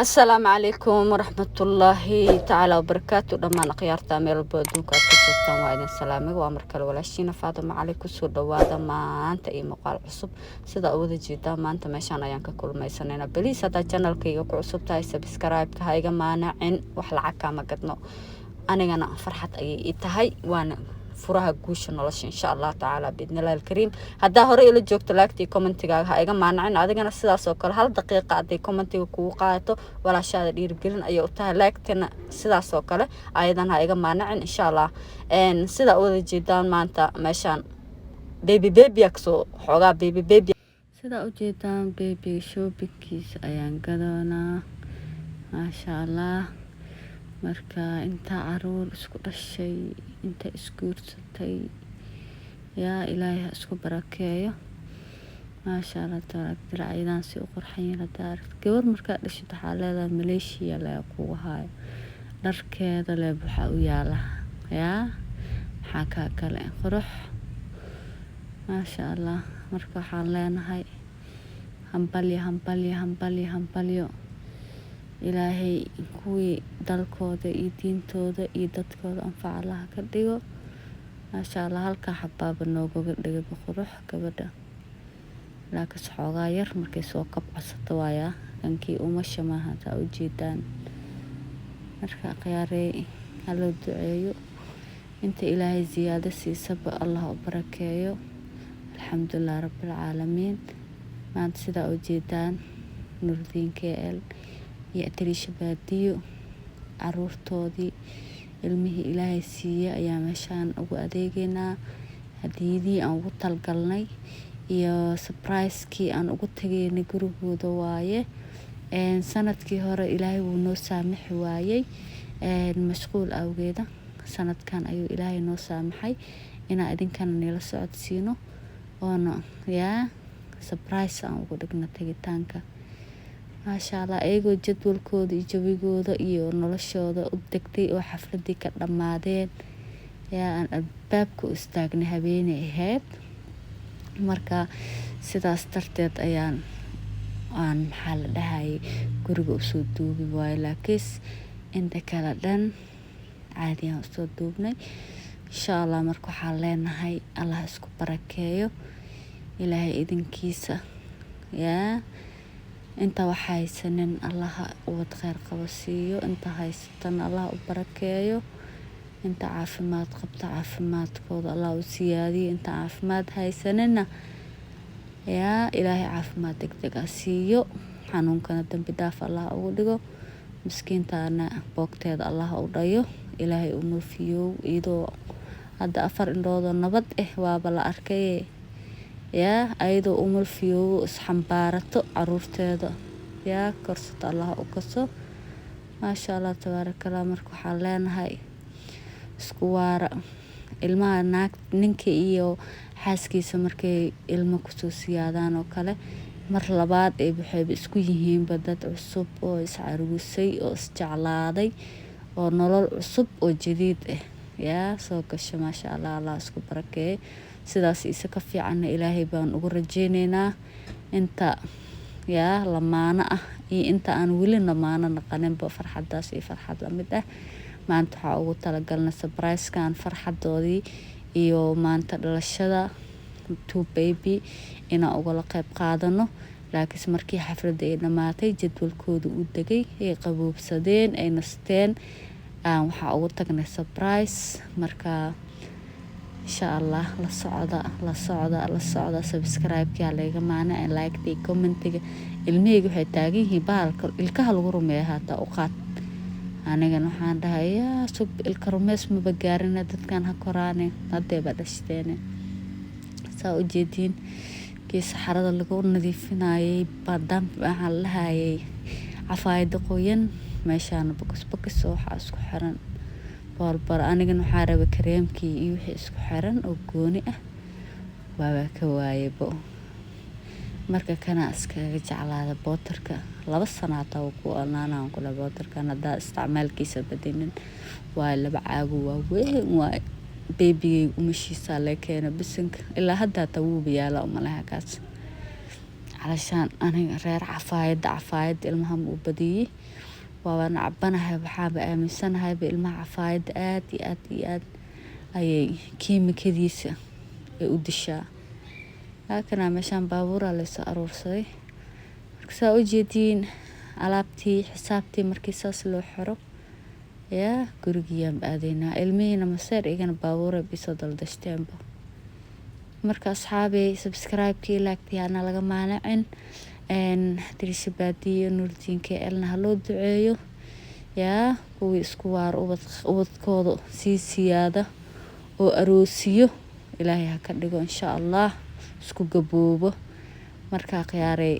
Asalaamu calaykum waraxmatullaahi tacaala wabarakaatu. Dhammaan akhyaarta meel walba adduunka aad ka joogtaan, waa idin salaamay. Waa mar kale walaashiina Faaduma Cali. Kusoo dhawaada maanta iyo muuqaal cusub. Sida wada jeedaa, maanta meeshaan ayaan ka kulmaysanayna. Please, haddaad channelkayga ku cusub tahay, subscribe-ka ha iga maanacin. Wax lacag kaama gadno, anigana farxad ayay ii tahay, waana furaha guusha nolosha, insha Allah tacaala, biidnillahi alkariim. Haddaa hore ila joogto, like-tii, commentigaaga ha iga maanacin. Adigana sidaas oo kale, hal daqiiqa hadday commentiga kugu qaadato, walaashaada dhiirigelin ayay u tahay. Like-tina sidaas oo kale ayadana ha iga maanacin, insha Allah. Sidaa u wada jeedaan, maanta meeshaan baby baby kasoo xoogaa baby baby. Sidaa ujeedaan, babyga shoppingkiisa ayaan gadoonaa, maasha Allah. Marka intaa caruur isku dhashay, inta isguursatay, yaa Ilaahay ha isku barakeeyo. Maasha Allah tabaaraka. Diracyadan si u qurxan yihiin hadaa aragto. Gabar markaa dhashid, waxaa leedahay Maleeshiya lee kugu haayo, dharkeeda lee waxaa u yaala. Yaa maxaa kaa kale qurux, maasha Allah. Marka waxaan leenahay hambalyo, hambalyo, hambalyo, hambalyo. Ilaahay kuwii dalkooda iyo diintooda iyo dadkooda anfaca Allaha ka dhigo. Maasha Allah, halkaa xabaaba noogaga dhigayba qurux gabadha. Laakiinse xoogaa yar markay soo kabcsato waayaa, kankii umasha maaha, taa ujeedaan. Marka khiyaarey, haloo duceeyo. Inta Ilaahay siyaado siisaba, Allah u barakeeyo. Alxamdulilah rabbilcaalamiin. Maanta sidaa ujeedaan, Nuurdiin KL iyo Atariisha Baadiyo caruurtoodii, ilmihii Ilaahay siiyey ayaa meeshaan ugu adeegeynaa. Hadiyadihii aan ugu talgalnay iyo surprise-kii aan ugu tageynay gurigooda waaye. Sanadkii hore Ilaahay wuu noo saamixi waayey mashquul awgeeda. Sanadkan ayuu Ilaahay noo saamaxay inaan idinkana nila socodsiino oona yaa surprise aan ugu dhigno tagitaanka. Maasha Allah, iyagoo jadwalkooda iyo jawigooda iyo noloshooda u degtay oo xafladii ka dhammaadeen yaa aan albaabka u istaagnay. Habeenay ahayd. Marka sidaas darteed ayaan aan, maxaa la dhahayay, guriga usoo duubi waayo, laakiin inta kale dhan caadi aan usoo duubnay, insha Allah. Marka waxaan leenahay Allah isku barakeeyo, Ilaahay idinkiisa. Yaa inta wax haysanin, Allaha ubad kheyr qabo siiyo. Inta haysatana, Allah u barakeeyo. Inta caafimaad qabta, caafimaadkooda Allah u siyaadiyo. Inta caafimaad haysanina, yaa Ilaahay caafimaad degdeg ah siiyo. Xanuunkana dambi dhaaf Allah ugu dhigo. Miskiintana boogteeda Allah u dhayo. Ilaahay u mulfiyow, iyadoo hadda afar indhoodoo nabad ah waaba la arkay. Yaa ayadoo umulfiyoow isxambaarato, caruurteeda yaa korsato, Allah u kaso. Maasha Allah, tabaarakallah. Marka waxaan leenahay isku waara. Ilmaha naag, ninka iyo xaaskiisa markay ilmo kusoo siyaadaan oo kale, mar labaad ay waxayba isku yihiinba dad cusub oo iscaruusay oo isjeclaaday oo nolol cusub oo jadiid ah yaa soo gasho. Maasha Allah, Allah isku barakeeye. Sidaas isa ka fiicanna Ilaahay baan ugu rajeyneynaa inta yaa lamaano ah iyo inta aan weli lamaano naqaninba farxadaas iyo farxad lamid ah. Maanta waxaa ugu talagalnay surprise-kan, farxadoodii iyo maanta dhalashada two baby inaan ugala qeyb qaadano. Laakiinse markii xafladda ay dhammaatay, jadwalkooda uu degay, ay qaboobsadeen, ay nasteen, waxaa ugu tagnay surprise. Marka insha Allah, la socda, la socda, la socda. Subscribe-kii layga maana, like-tii, commentiga. Ilmahayga waxay taagan yihiin bahalka ilkaha lagu rumeeyo hataa u qaad. Anigana waxaan dhahay, yaa sug, ilka rumeys maba gaarina, dadkan ha koraane, hadeeba dhashteene. Saa ujeediin, kii saxarada lagu nadiifinayay baadam, waxaa la dhahayay cafaayada qoyan. Meeshaana bokis bokis oo waxaa isku xiran boolbar. Anigana waxaa rabay kareemkii iyo wixii isku xiran oo gooni ah, waabaa ka waayabo. Marka kana iskaga jeclaada bootarka, 2 sano hataa wuu ku oolnaanaan kule bootarkan haddaa isticmaalkiisa badinin. Waayo, laba caago waaweyn waay. Babygayga umashiisaa lee keena bisinka, ilaa hadda hataa wuuba yaala umaleha kaas. Calashaan aniga reer cafaayadda, cafaayadda ilmaha ma u badiyey, waaba nacbanahay. Waxaaba aaminsanahayba ilmaha cafaayadda aad iyo aad iyo aad ayay kiimikadiisa ay u dishaa. Halkana meeshaan baabuuraa laysoo aruursaday. Marka saa ujeediin, alaabtii xisaabtii markii saas loo xiro, yaa gurigiyaan aadaynaa. Ilmihiina maseer igana baabuuray bisoo daldashteenba. Marka asxaabey, subscribe-kii, like-tii hana laga maanacin. Dirisha Baadiyo, Nuurdiinka Elna ha loo duceeyo. Yaa kuwii isku waar, ubad ubadkooda sii siyaada oo aroosiyo, Ilaahay ha ka dhigo, insha Allah, isku gaboobo. Markaa khiyaarey,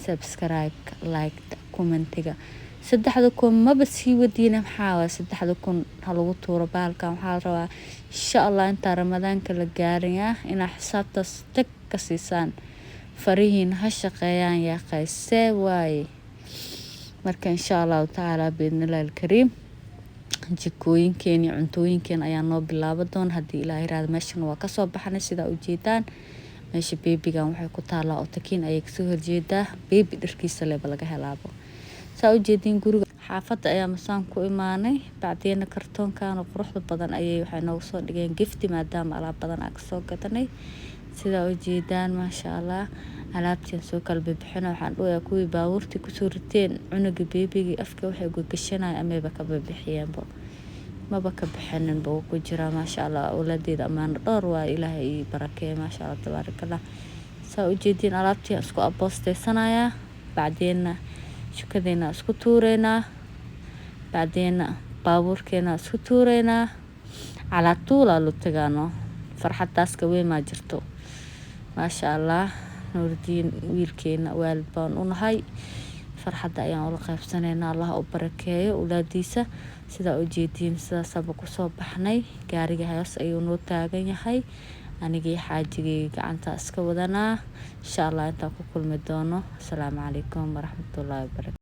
subscribe-ka, like-ta, comment-iga, 3000 maba sii wadiina. Maxaa waay, 3000 ha lagu tuuro bahalkan. Waxaa la rabaa, insha Allah, intaa Ramadaanka la gaarin inaa xisaabtaas tag ka siisaan. Farihiin ha shaqeeyaan, yaa qaysee waaye. Marka insha Allahu tacaala, biidnillahi alkariim, jikooyinkeen iyo cuntooyinkeen ayaa noo bilaaba doona haddii Ilaah yiraahdo. Meeshan waa kasoo baxnay, sidaa ujeedaan. Meesha beebigan waxay ku taalaa Otakiin ayay kasoo horjeedaa. Beebi dharkiisa leba laga helaabo. Saa ujeediin, guriga xaafadda ayaa masaan ku imaanay. Bacdiina kartoonkan oo quruxda badan ayay waxay noogu soo dhigeen gift, maadaama alaab badan aan kasoo gadanay. Sidaa ujeedaan, maasha Allah, alaabtiin soo kala bixina. Waxaan dhawayaa kuwii baabuurtii kusoo riteen cunuga beebigii afka waxay gogashanaya amayba ka bixiyeenba, maba ka bixinin ba, wuu ku jiraa. Maasha Allah, awlaadeeda ammaano dhowr waa, Ilaahay ii barakeeye. Maasha Allah, tabaarakallah. Saa ujeediin, alaabtii aan isku aboosteysanayaa. Bacdeenna jikadeena isku tuureynaa, bacdeenna baabuurkeena isku tuureynaa, calaa tuulaa lu tagaano. Farxadaas ka weyn maa jirto? Maasha Allah, Nuurdiin wiilkeena waalid baan u nahay, farxadda ayaan ula qaybsanaynaa. Allah u barakeeyo awlaadiisa. Sidaa ujeediin, sidaasaba kusoo baxnay. Gaariga hoos ayuu noo taagan yahay. Anigii xaajigay gacanta iska wadanaa. Insha Allah intaan ku kulmi doono, asalaamu calaykum waraxmatullaahi wabarakatu.